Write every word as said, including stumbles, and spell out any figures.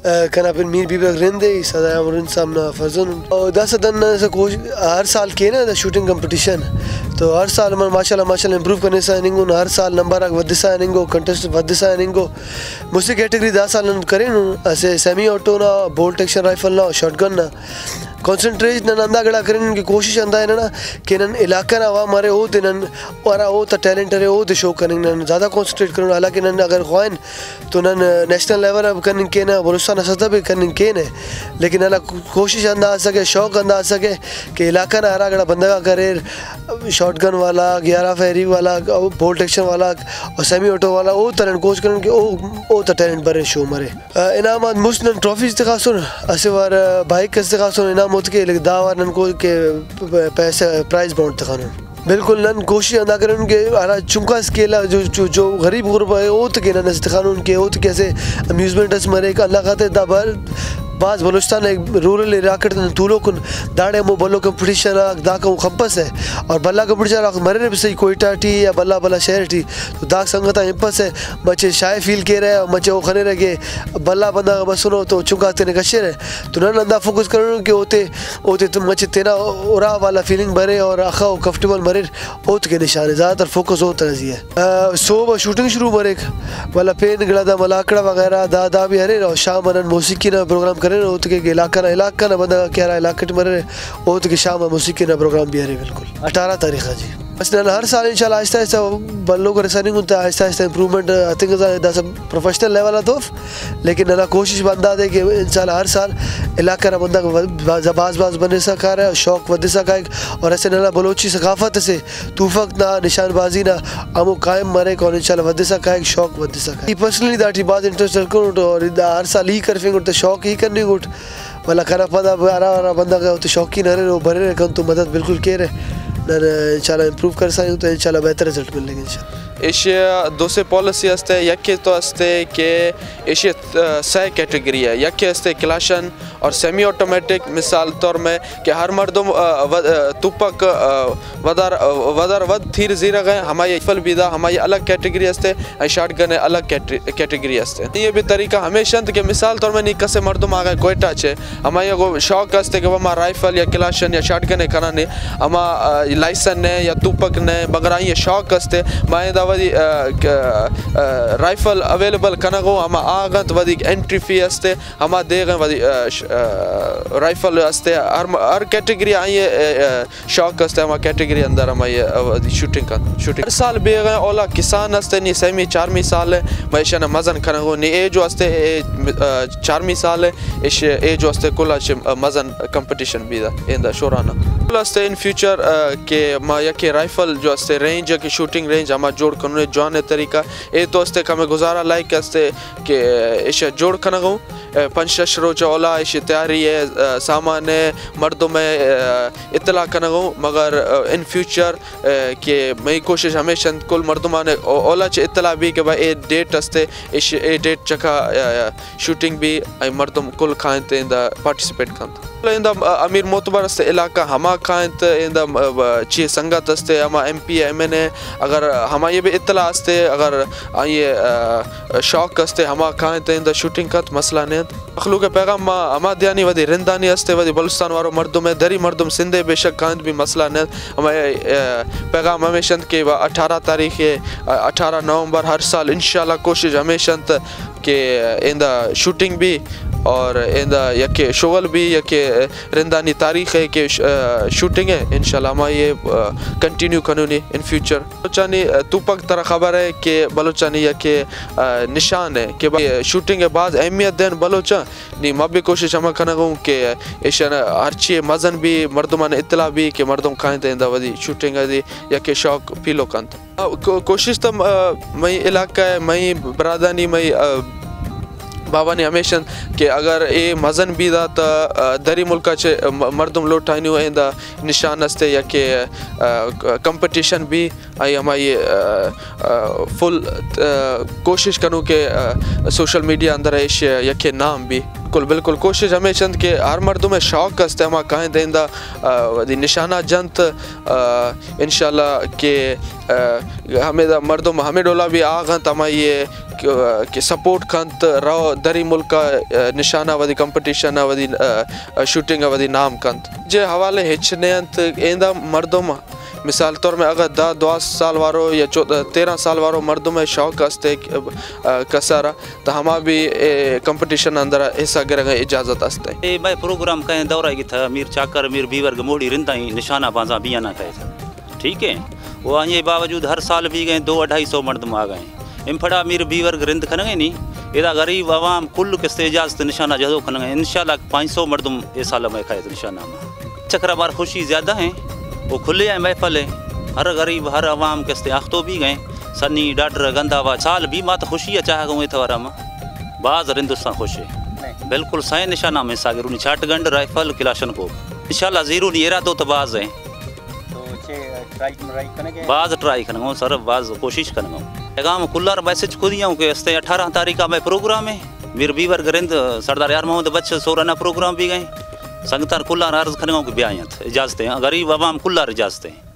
آ، کنا پن میر بیبرگ رند ءِ، سزا یامر رند صاحب نا فرزند۔ او داسہ دن اسہ کوش-، ہر سال کینہ دا شوٹنگ کمپٹیشن۔ تو ہر سال من ماشاءاللہ، ماشاءاللہ امپروو کنسا ہننگن، ہر سال نمبر آک ودسا ہننگو، کنٹیسٹ ودسا ہننگو۔ مسہ کیٹیگری دا سال نن کرینن، اسہ سیمی آٹو نا، بولٹ ایکشن رائفل نا، شاٹ گن نا۔ کانسنٹریٹ نن ہندا گڑا کرینن کہ کوشش ہندا ءِ ننا کہ نن علاقہ نا عوام ارے، اودے نن ہرا اوتا ٹیلنٹ ارے، اودے شو کننگ نن زیادہ کانسنٹریٹ کرینن۔ حالانکہ نن اگر خواہن تو نن نیشنل لیول آ کننگ کینہ، بلوچستان نا سطح پہ کننگ کینہ، لیکن ننا کوشش ہندا اسکہ، شوق ہندا اسکہ کہ علاقہ نا ہرا گڑا بندغ آک اریر، شاٹ گن والا، گیارہ فائرنگ والا، بولٹ ایکشن والا اور سیمی آٹو والا، او تا نن کوشش کرین کہ او، او تا ٹیلنٹ برے، شو مرے۔ آ، انعامات مست نن ٹرافیز تخاسن، اسہ وار، آ، بائک اس تخاسن انعام اوتکے، لیکن دا وار نن کو کہ پ-، پ-، پیسہ، پرائز بانڈ تخانن۔ بالکل، نن کوشش ہندا کرین کہ ہرا چنکا اسکیل آ جو، جو، جو غریب غربا ءِ، اوتکے نن اسہ تخانن کہ اوتکے اسہ امیوزمنٹ اس مریک، اللہ خاطر دا بر-، بھاز بلوچستان نا رورل علاقہ ٹی نن تولوکن، داڑے ہمو بھلو کمپٹیشن آک داکان خنپسہ، اور بھلا کمپٹیشن آک مریرہ بھی صحیح کوئٹہ ٹی یا بھلا بھلا شہر ٹی، تو داک سنگت آک ہنپسہ، مچہ شائع فیل کیرہ، مچہ او خنرہ کہ بھلا بندغ بسنو تو چنکا تینے کشرہ۔ تو نن ہندا فوکس کرینن کہ اوتے، اوتے تو مچہ تینا اُرا والا فیلنگ برے اور اخہ و کمفرٹیبل مریر، اوتکے نشان ءِ۔ زیادہ تر فوکس اوتنا زی ءِ۔ آ، صحب آ شوٹنگ شروع مریک، ولدا پین گڑا دا ملاکڑا وغیرہ دا، دا بھی اریر، اور شام آ نن موسیقی نا پروگرام کرینن، اوتکے کہ علاقہ نا، علاقہ نا بندغ آک کہ ہرا علاقہ ٹی مریرہ، اوتکے شام آ موسیقی نا پروگرام بھی ارے، بالکل۔ اٹھارہ تاریخ آ جی۔ بس نن ہر سال انشاءاللہ آہستہ آہستہ بھلو کرسا ہننگن تہ، آہستہ آہستہ امپروومنٹ ہتنگسا، داسہ پروفیشنل لیول آ تو اف، لیکن ننا کوشش ہندادے کہ انشاءاللہ ہر سال علاقہ نا بندغ و-، بھاز بھاز بنسا کارہ، شوق ودسا کائک، اور اسہ ننا بلوچی ثقافت اسے توفک نا نشان بازی نا ہمو قائم مریک، اور انشاءاللہ ودسا کائک، شوق ودسا کائک۔ ای پرسنلی داٹی بھاز انٹرسٹ ہلکنٹ، اور دا ہر سال ای کرفنگٹ تہ شوق ای کننگٹ۔ ولدا کنا پدا ہرا ہرا بندغ اوتے شوقین اریر، او بریرہ، کن تو مدد بالکل کیرہ۔ نن انشاءاللہ امپروو کرسا ہننگن تو انشاءاللہ بہتر رزلٹ ملنگ انشاءاللہ۔ ایشی دو سے پالیسی استے، یکے تو استے کہ ایشی، آ، سہ کیٹیگری ہے، یکے استے کلاشن اور سیمی آٹومیٹک، مثال طور میں کہ ہر مردم، آ، و-، آ، توپک، آ، ودار، ودار ود تیر زیرہ غے، ہمائی رائفل بھی دا، ہمائی الگ کیٹیگری استے، اے شاٹ گن الگ کیٹی-، کیٹیگری استے۔ یہ بھی طریقہ ہمیشہ انت کہ مثال طور میں نی کسے مردم آگے کوئٹہ چے، ہمائی اگو شوق استے کہ وہ ما رائفل یا کلاشن یا شاٹ گن کنانے، ہما، آ، لائسن نے یا توپک نے، مگر آئی شوق استے، ما دا ودی، آ، ک-، آ، رائفل اویلیبل کنگو، ہما آغنت ودی انٹری فی استے، ہما دیغ ودی، آ، ش-، آ، رائفل استے، ہر م-، ہر کیٹیگری آئی، آ، آ، شوق استے ہما کیٹیگری اندر ہمائی، آ، ودی شوٹنگ کن، شوٹنگ۔ ہر سال بیغ اولا کسان استے نی سیمی چارمی سال ہے، مئے ایشانا مزن کنگو نی ایجو استے، اے، آ، چارمی سال ہے، ایش ایجو استے کل آ مزن کمپٹیشن بیدہ ایندا شورانا۔ کل استے ان فیوچر، آ، کہ ما یکے رائفل جو استے رینج کہ شوٹنگ رینج ہما جوڑ کنونے جوان طریقہ اے تو استے کمے گزارا لائک استے کہ ایشا جوڑ کنگو۔ پنچ شش روچ اولا ایشی تیاری ءِ، سامان ءِ، مردم ءِ اطلاع کنگو، مگر ان فیوچر کہ مئی کوشش ہمیش انت کل مردمان اولا چہ اطلاع بی کہ بھئی اے ڈیٹ استے، اے ڈیٹ چکا شوٹنگ بی، مردم کل کائنت ایندا پارٹیسپیٹ کنت۔ ایندا امیر معتبر استے علاقہ ہما کائنت، ایندا چی سنگت استے، ہما ایم پی اے، ایم این اے، اگر ہمائی بھی اطلاع استے، اگر آئی شوق استے، ہما کائنت ایندا شوٹنگ کنت، مسئلہ نے انت۔ مخلوق ءِ پیغام ما ہما دیانی ودی رندانی استے، ودی بلوچستان وارو مردم ءِ، دری مردم سندھ ءِ بے شک کائنت بھی مسئلہ نے انت۔ ہما، آ، پیغام ہمیش انت کہ وا اٹھارہ تاریخ ءِ، آ، اٹھارہ نومبر ہر سال انشاءاللہ کوشش ہمیش انت کہ ایندا شوٹنگ بھی اور ایندا یکے شغل بھی، یکے رندانی تاریخ ءِ کہ ش-، آ، شوٹنگ ءِ انشاءاللہ ہما یہ، آ، کنٹینیو کنونی ان فیوچر۔ بلوچانی، آ، توپک ترا خبر ءِ کہ بلوچانی یکے، آ، نشان ءِ کہ با-، شوٹنگ ءِ بھاز اہمیت دین بلوچ آ۔ نی ما بھی کوشش ہما کنگوں کہ ایشان ہرچی مزن بھی مردمان اطلاع بھی کہ مردم کائنت ایندا ودی شوٹنگ ادی یکے شوق پیلو کنت۔ آ، کو-، کوشش تم، آ، مئی علاقہ ءِ، مئی برادانی، مئی، آ، باوانی ہمیش انت کہ اگر اے مزن بھی دا تا، آ، دری ملک آ چہ م-، مردم لوٹائنو ایندا نشان استے یکے، آ، کمپٹیشن بھی آئی ہمائی، آ، آ، فل، آ، کوشش کنو کہ، آ، سوشل میڈیا اندر ایش یکے نام بھی۔ بالکل، بالکل۔ کوشش ہمیش انت کہ ہر مردم ءِ شوق اس تے ہما کائندہ اندا، آ، ودی نشانہ جنت، آ، انشاءاللہ کہ، آ، ہمیدا مردم ہمے ڈولا بھی آغنت ہمائی ءِ کہ، کہ سپورٹ کنت، رو دری ملک آ، آ، نشانہ ودی کمپٹیشن آ ودی، آ، آ، شوٹنگ آ ودی نام کنت۔ جے حوالے ہچ نے انت، ایندا مردم مثال طور میں اگر دہ، دہ سال وارو یا چو-، تیرہ سال وارو مردم ءِ شوق اس تے، آ، کسر آ، تو ہما بھی، اے، کمپٹیشن اندر حصہ گرگ ءِ اجازت است ءِ۔ اے مئے پروگرام کہیں دورہ کی تھا، میر چاکر، میر بیورگ موڑی رندائی نشانہ بانزا بیانا کہے تھا۔ ٹھیک ہے، وہ آئیں باوجود ہر سال بھی گئے، دو اڑھائی سو مردم آ گئے۔ امپھڑا میر بیورگ رند کھنگے نی، ادا غریب عوام کل کستے اجازت نشانہ جہدو کھنگے۔ انشاءاللہ پانچ سو مردم اے سال میں کھائے نشانہ ما۔ چکر ہمار خوشی زیادہ ہیں، وہ کھلے ہیں محفل ہے۔ ہر غریب، ہر عوام کستے آختو بھی گئے۔ سنی، ڈاڈر، گنداوا، سال بھی مات خوشی ہے، چاہا گوں اتوارا ما۔ باز رندستان خوش ہے۔ بالکل سائیں نشانہ میں ساگرونی چھاٹ گنڈ، رائفل، کلاشن کوپ۔ انشاءاللہ زیرونی ارادو تو باز ہیں۔ تو چے ٹرائی، ٹرائی کنگے؟ باز ٹرائی کنگو سر، باز کوشش کنگو۔ پیغام کلار میسج کو دیا ہوں کہ استے اٹھارہ تاریخ کا میں پروگرام ہے۔ میر بیورگ رند سردار یار محمد بچ سورنا پروگرام بھی گئے۔ سنگتار کلار عرض کنگو کہ بیاینت، اجازت ہے، غریب عوام کلار اجازت ہے۔